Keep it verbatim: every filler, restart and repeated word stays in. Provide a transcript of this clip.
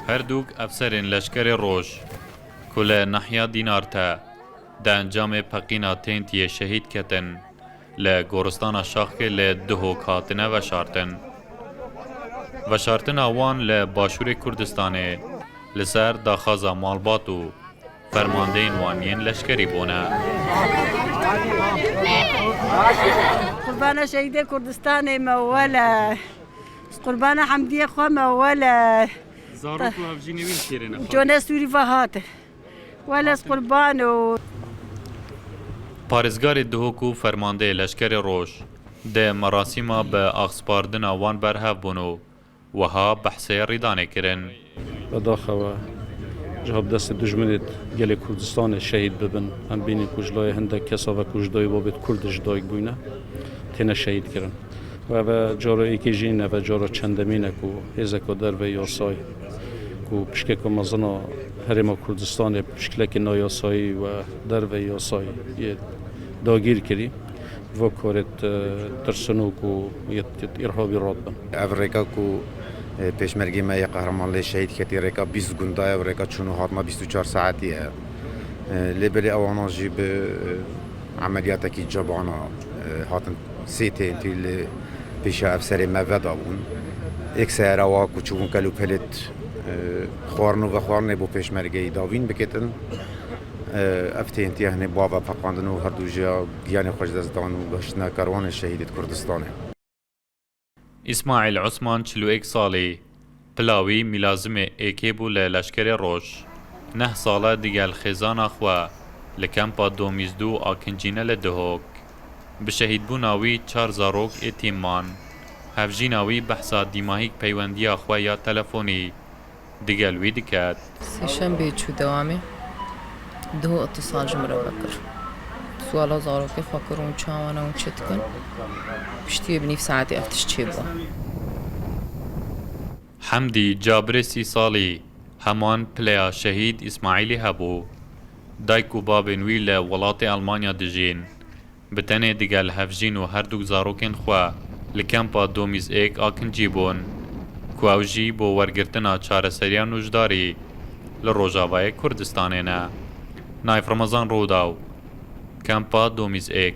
Herdûk efserên Leşkerê Roj, ku li nahiya Dînarte di encamê peqîna têntiyê şehîd ketin, li goristana Şaxkê li Duhok hatine veşartin. Veşartina wan li Başûrê Kurdistanê li ser daxwaza malbat û fermandeyên wan yên leşkerî bûne. Qurbana şehîdê Kurdistanê me wele. Qurbana hemdiyê xwe me wele. Zarok û hevjînê wî li kêrê ne. Cone Sûrî ve hatin. Wele ez qurban û. Parêzgarê Duhok û fermandeyê Leşkerê Roj di merasîma bi axspardina wan berhev bûn û wiha behsê rîdanê kirin. Bedaxewe, ji hev destê dijminê gelê Kurdistanê şehîd bibin. Em bînin ku ji layê hindek kesa ve ku ji dayê babê Kurd ji dayik bûyne, têne şehîd kirin. Û ev e cara êkê jî nîne, ev e cara çendemîn e ku hêzeka derve yasayî, ku pişkeka mezin a Herêma Kurdistanê pişkilekê nayasayî we derve yasayî yê dagîr kirî, va karê, e, tirsinok û yê, yê îrhabî radibin. Ev rêka ku, e, pêşmergê me yê qehreman lê şehîd ketî, rêka bîst gunda ye û rêka çûn û hatina bîst û çar saetî ye. E, lê belê ewana jî bi, e, emeliyatekî cebana, e, hatin sê têntî li pêşiya efserê me vedabûn. Êk seyara wa ku çûbûn kelûpelêt, e, xwarin û vexwarinê bo pêşmergeyî davîn biketin. E, ev têntiye hinê bava peqandin û herdu jî ya giyanê xwe ji dest dan û gihiştine kerwanê şehîdê Kurdistanê. Îsmaîl Osman, çil û êk salî, pila wî mîlazimê êkê bû li Leşkerê Roj. Neh sal e digel xêzana xwe li kempa Domîz du akincîne li Duhok. Bi şehîdbûna wî çar zarok êtîm man. Hevjîna wî behsa dîmahîk peywendiya xwe ya telefonî digel wî diket. Sêşembê çû dewamê. Duhok îtisal ji min re vekir. Suala zarokê xwe kir, hûn çawa ne, hûn çi dikin? Piştiyê bi nîv saetê ev tişt çêbû. Hemdî Cabirê sî salî heman pileya şehîd Îsmaîlî hebû. Dayik û babên wî li welatê Elmanya dijîn. Bi tenê digel hevjîn û herdûk zarokên xwe li kempa Domîz êk akincî bûn, ku ew jî bo wergirtina çareseriya nûjdarî li Rojavayê Kurdistanê ne. Naif Remezan, Rûdaw, kempa Domîz êk.